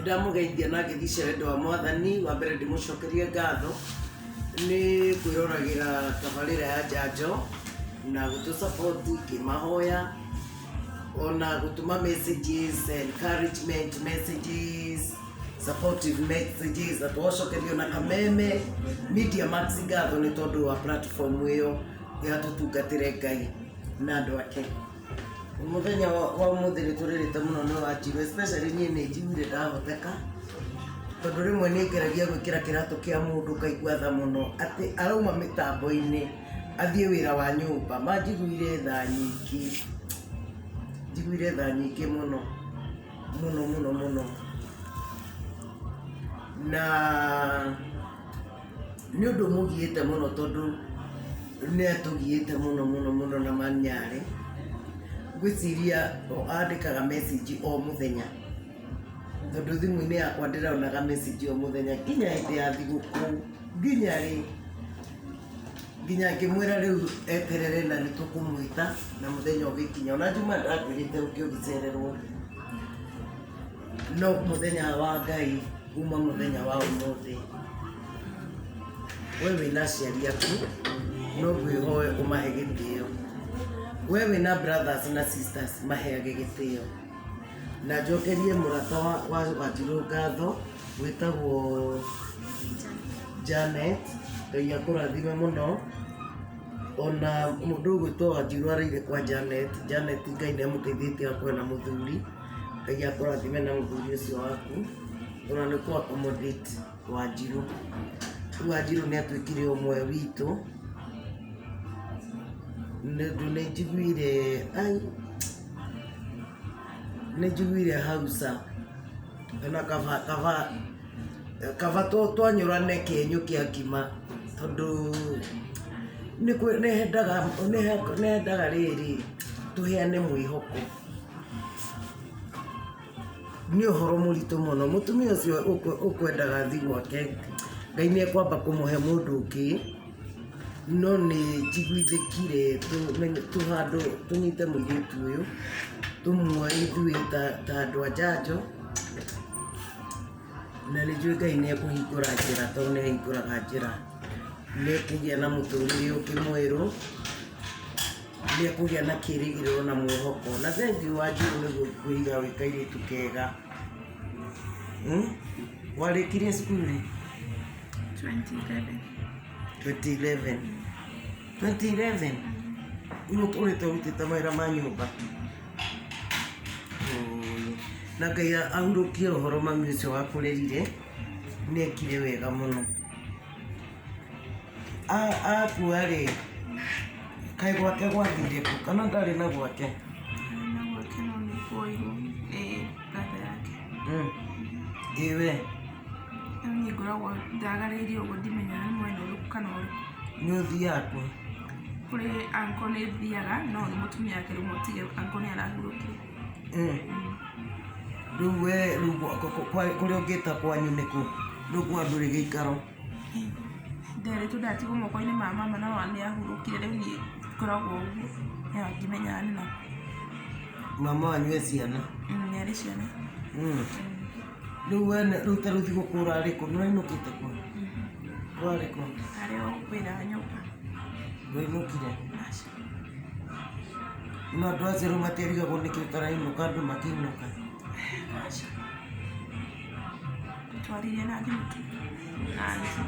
Ndamũgeithia na ngeithi cia wendo wa Mwathani. Wa mbere ndĩmũcokerie ngatho nĩ kwĩroragĩra tabarĩra ya Njanjo na gũtũ support ngĩmahoya ona gũtũma messages, encouragement messages, supportive messages, na tũgacokerio na kameme. Media Max ngatho nĩ tondũ wa platform ĩyo ya tũtungatĩre Ngai na andũ ake. Mũthenya wa ũmũthĩ nĩ tũrĩrĩte mũno nĩ Wanjiru, especially niĩ nĩ njiguire ndahoteka, tondũ rĩmwe nĩ ngeragia gwĩkĩra kĩratũ kĩa mũndũ ngaigua tha mũno, atĩ arauma mĩtambo-inĩ athiĩ wĩra wa nyũmba, ma njiguire tha nyingĩ, njiguire tha nyingĩ mũno, mũno mũno mũno. Na nĩ ũndũ ũmũgiĩte mũno tondũ nĩ atũgiĩte mũno mũno mũno na manyarĩ. Ngwĩciria andĩkaga message o mũthenya, tondũ thimũ-inĩ yakwa ndĩronaga message o mũthenya nginya hĩndĩ ya thigũkũ, nginya rĩ, nginya ngĩmwĩra rĩu eterere na nĩ tũkũmwĩta na mũthenya ũgĩkinya. Ona Juma ndakwĩrĩte ũke ũgĩcererwo. No mũthenya wa Ngai uma mũthenya wa ũmũthĩ, we wĩna aciari aku no ngwĩhoe ũmahe gĩtĩo. We wĩna brothers na sisters maheage gĩtĩo. Na njokerie mũrata wa Wanjirũ ngatho wĩtagwo Janet, Ngai akũrathime mũno. Ona mũndũ ũgwĩtwo Wanjirũ areire kwa Janet, Janet Ngai nĩ amũteithĩtie agakorwo ena mũthuri. Ngai akũrathime na mũthuri ũcio waku, ona nĩ kũ accommodate Wanjirũ. Rĩu Wanjirũ nĩ atuĩkire ũmwe witũ, nĩ ũndũ nĩ njiguire ai, nĩ njiguire hausa, ona kaba kaba kaba twanyũrane kĩenyũ kĩa ngima, tondũ nĩ hendaga rĩrĩ, tũheane mwĩhoko. Nĩ ũhoro mũritũ mũno, mũtumia ũcio ũkwendaga athiĩ gwake, Ngai nĩ ekwamba kũmũhe mũndũ ũngĩ, no nĩ njiguithĩkire handũ tũnyite mũirĩtu ũyũ, tũmuoe ithuĩ ta andũ a njanjo, na nĩ njũĩ Ngai nĩ ekũhingũra njĩra tondũ nĩ ahingũraga njĩra, nĩ ekũgĩa na mũtũrĩre ũngĩ mwerũ. Nĩ ekũgĩa na kĩrĩgĩrĩro na mwĩhoko. Na thengiũ Wanjirũ nĩ kwĩiga wĩ kairĩtu kega. Warĩkirie cukuru rĩ? 2011. 2011. 2011? Rĩu ũtũrĩte ũrutĩte mawĩra ma nyũmba? Na Ngai ahurũkie ũhoro mami ũcio wakũrerire, nĩ ekire wega mũno. Akua-rĩ, kaĩ gwake gwathire kũ? Kana ndarĩ na gwake? Arĩ na gwake no nĩ kuoirwo nĩ brother yake. Ĩ we? Rĩu niĩ ngoragwo ndagarĩirie ũguo ndimenyaga nĩ mwena ũrĩkũ kana ũrĩkũ. Nĩ ũthiaga kũ? Kũrĩ uncle nĩ thiaga no nĩ mũtumia wake rĩu mũtige uncle nĩ arahurũkire. Rĩu we rĩu kũrĩa ũngĩta kwanyu nĩ kũ? Rĩu kwa ndũrĩ gĩikaro? Nderitwo ndatigwo moko-inĩ ma mama no nĩ ahurũkire rĩu niĩ ngoragwo ũguo no ndimenyaga nĩ nakũ. Mama wanyu e ciana? Nĩ arĩ ciana. Rĩu we rĩu ta rĩu thigũkũ ũrarĩ kũ? Nĩ ũrainũkĩte kũ? Ũrarĩ kũ? Arĩ o wĩra wa nyũmba. Ndwainũkire? Aca. No andũ acio rĩu matiarigagwo nĩkĩ ũtarainũka andũ makĩinũka? Aca. Twaririe na thimũ tu na aunty.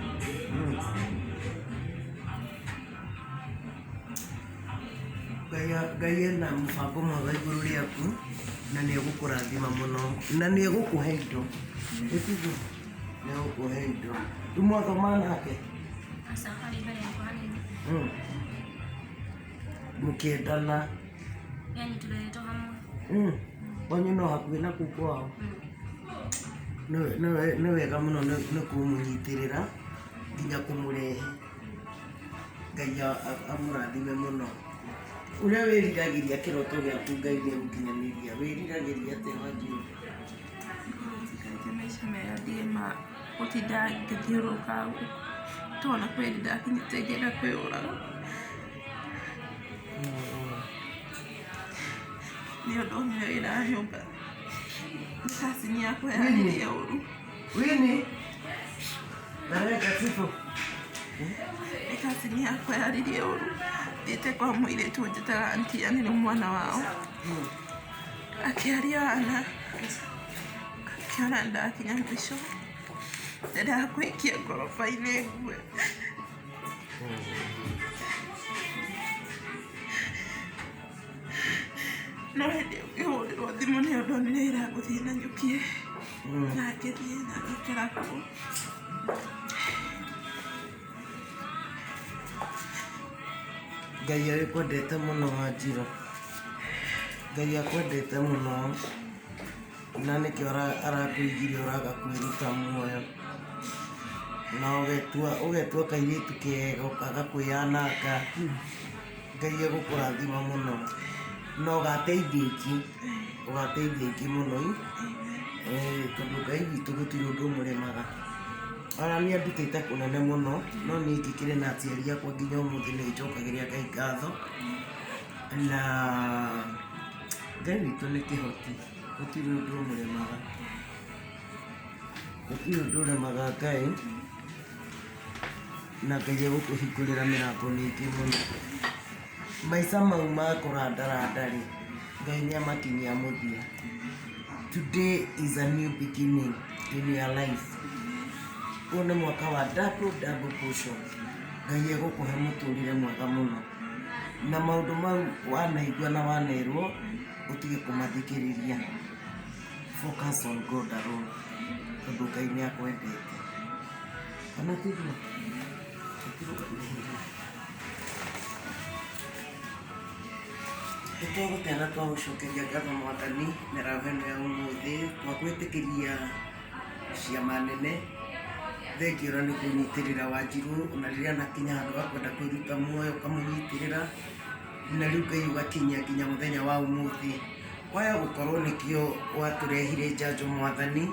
Ngai ena mũbango mwega igũrũ rĩaku na nĩ egũkũrathima mũno na nĩ egũkũhe indo. Ĩtiguo? Nĩ egũkũhe indo. Rĩu mwathoma nake? Aca, harĩ mbere yakwa hanini. Mũkĩendana? Yani tũreretwo hamwe. Kwanyu no hakuhĩ na kũu kwao? Nĩ wega mũno nĩ kũmũnyitĩrĩra nginya kũmũrehe. Ngai amũrathime mũno. Ũrĩa wĩriragĩria kĩroto gĩaku Ngai nĩ egũkinyanĩria. Wĩriragĩria atĩa Wanjirũ? Ngorwo njikarĩte maica mega ndige ma gũtinda ngĩthiũrũrũka gũkũ. Tondũ ona kwĩ hĩndĩ ndakinyĩte ngĩenda kwĩyũraga. Nĩ ũndũ nĩ wĩra wa nyũmba. Nĩ cousin yakwa yaririe ũru. Wini. Nareka Tifu. Nĩ cousin yakwa yaririe ũru. Thiĩte kwa mũirĩtu njĩtaga auntie nĩ mwana wao. Akĩaria ana akĩona ndakinya mũico. Ndendaga kwĩikia ngoroba-inĩ ngue. No hĩndĩ ĩyo ngĩhũrĩrwo thimũ nĩyo ndonire ĩragũthiĩ na nyukie. Na ngĩthiĩ na ngĩikara kuo. Ngai agĩkwendete mũno Wanjirũ. Ngai akwendete mũno na nĩkĩo arakũigire ũraga kwĩruta muoyo. Na ũgetua kairĩtu kega ũkaga kwĩyananga. Ngai egũkũrathima mũno na ũgateithia aingĩ, ũgateithia aingĩ mũno ĩ, tondũ Ngai witũ gũtirĩ ũndũ ũmũremaga. Ona niĩ andutĩte kũnene mũno, no niĩ ngĩkĩrĩ na aciari akwa nginya ũmũthĩ nĩ njokagĩria Ngai ngatho. Na Ngai witũ nĩ kĩhoti, gũtirĩ ũndũ ũmũremaga. Gũtirĩ ũndũ ũremaga Ngai, na Ngai egũkũhingũrĩra mĩrango mĩingĩ mũno. Maica mau ma kũrandaranda rĩ, Ngai nĩ amakinyia mũthia. Today is a new beginning in your life. Ũyũ nĩ mwaka wa double double portion. Ngai egũkũhe mũtũrĩre mwega mũno. Na maũndũ mau wanaigua na wanerwo, ũtige kũmathikĩrĩria. Focus on God alone. Tondũ Ngai nĩ akwendete. Kana tiguo? Nĩ twagũtĩa na twagũcokeria ngatho Mwathani mĩaraho ĩno ya ũmũthĩ, twagwĩtĩkĩria ciama nene. Thengiũ na nĩ kũnyitĩrĩra Wanjirũ ona rĩrĩa anakinya handũ ha kwenda kwĩruta muoyo ũkamũnyitĩrĩra, na rĩu Ngai ũgakinyia nginya mũthenya wa ũmũthĩ. Waya gũkorwo nĩkĩo watũrehire njanjo Mwathani,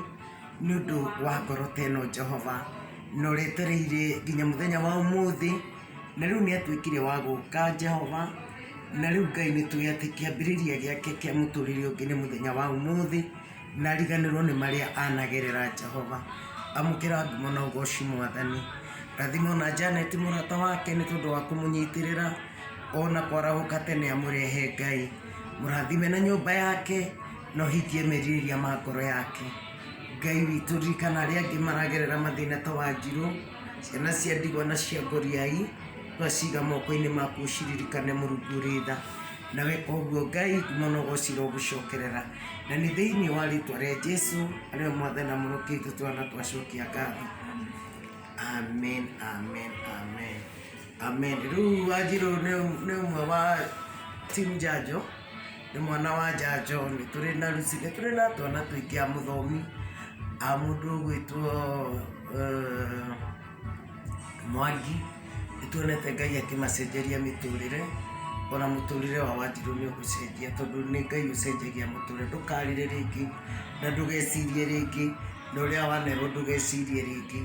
nĩ ũndũ wa ngoro ta ĩno Jehova, na ũretereire nginya mũthenya wa ũmũthĩ, na rĩu nĩ atuĩkire wa gũka Jehova, na rĩu Ngai nĩ tũĩ atĩ kĩambĩrĩria gĩake kĩa mũtũrĩre ũngĩ nĩ mũthenya wa ũmũthĩ, na ariganĩrwo nĩ marĩa anagerera Jehova. Amũkĩra ngumo na ũgoci Mwathani. Rathima ona Janet mũrata wake nĩ tondũ wa kũmũnyitĩrĩra ona kwarahũka tene amũrehe Ngai. Mũrathime na nyũmba yake na ũhingie merirĩria ma ngoro yake. Ngai witũ ririkana arĩa angĩ maragerera mathĩna ta Wanjirũ, ciana cia ndigwa na cia ngoriai, twaciga moko-inĩ maku ũciririkane Mũrungu ũrĩ tha. Na weka ũguo Ngai ngumo na ũgoci irogũcokerera. Na nĩ thĩinĩ wa rĩtwa rĩa Jesu arĩwe Mwathani na Mũhonokia witũ twana twacokia ngatho. Amen, amen, amen. Amen. Rĩu Wanjirũ nĩ ũmwe wa team Njanjo, nĩ mwana wa Njanjo, nĩ tũrĩ na Lucy, nĩ tũrĩ na twana tũingĩ a mũthomi, a mũndũ ũgwĩtwo Mwangi, nĩ tuonete Ngai akĩmacenjeria mĩtũrĩre, ona mũtũrĩre wa Wanjirũ nĩ ũgũcenjia tondũ nĩ Ngai ũcenjagia mũtũrĩre. Ndũkarĩre rĩngĩ na ndũgecirie rĩngĩ, na ũrĩa wanerwo ndũgecirie rĩngĩ.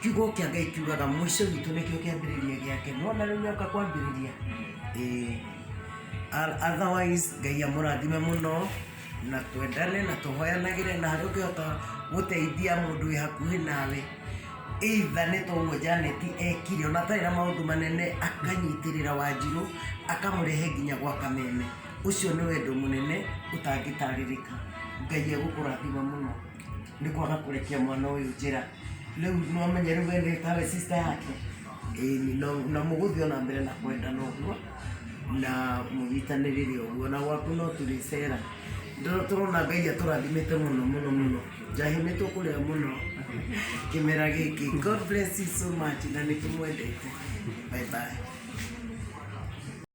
Kiugo kĩa Ngai kiugaga mũico witũ nĩkĩo kĩambĩrĩria gĩake. Nĩwona rĩu nĩoka kwambĩrĩria? Ĩĩ. Otherwise Ngai amũrathime mũno na twendane na tũhoyanagĩre na harĩa ũngĩhota gũteithia mũndũ wĩ hakuhĩ nawe, either nĩ ta ũguo Janet ekire ona atarĩ na maũndũ manene akanyitĩrĩra Wanjirũ akamũrehe nginya gwa Kameme. Ũcio nĩ wendo mũnene ũtangĩtarĩrĩka. Ngai egũkũrathima mũno nĩ kwaga kũrekia mwana ũyũ njĩra. Rĩu nĩwamenya rĩu we nĩ tawe sister yake. Ĩĩ na mũgũthiĩ ona mbere na kwendana ũguo na mũnyitanĩrĩre ũguo na gwaku no tũrĩcera. Tũrona Ngai atũrathimĩte mũno mũno mũno. Njahĩ nĩ tũkũrĩa mũno kĩmera gĩkĩ. God bless you so much na nĩ tũmwendete. Bye bye.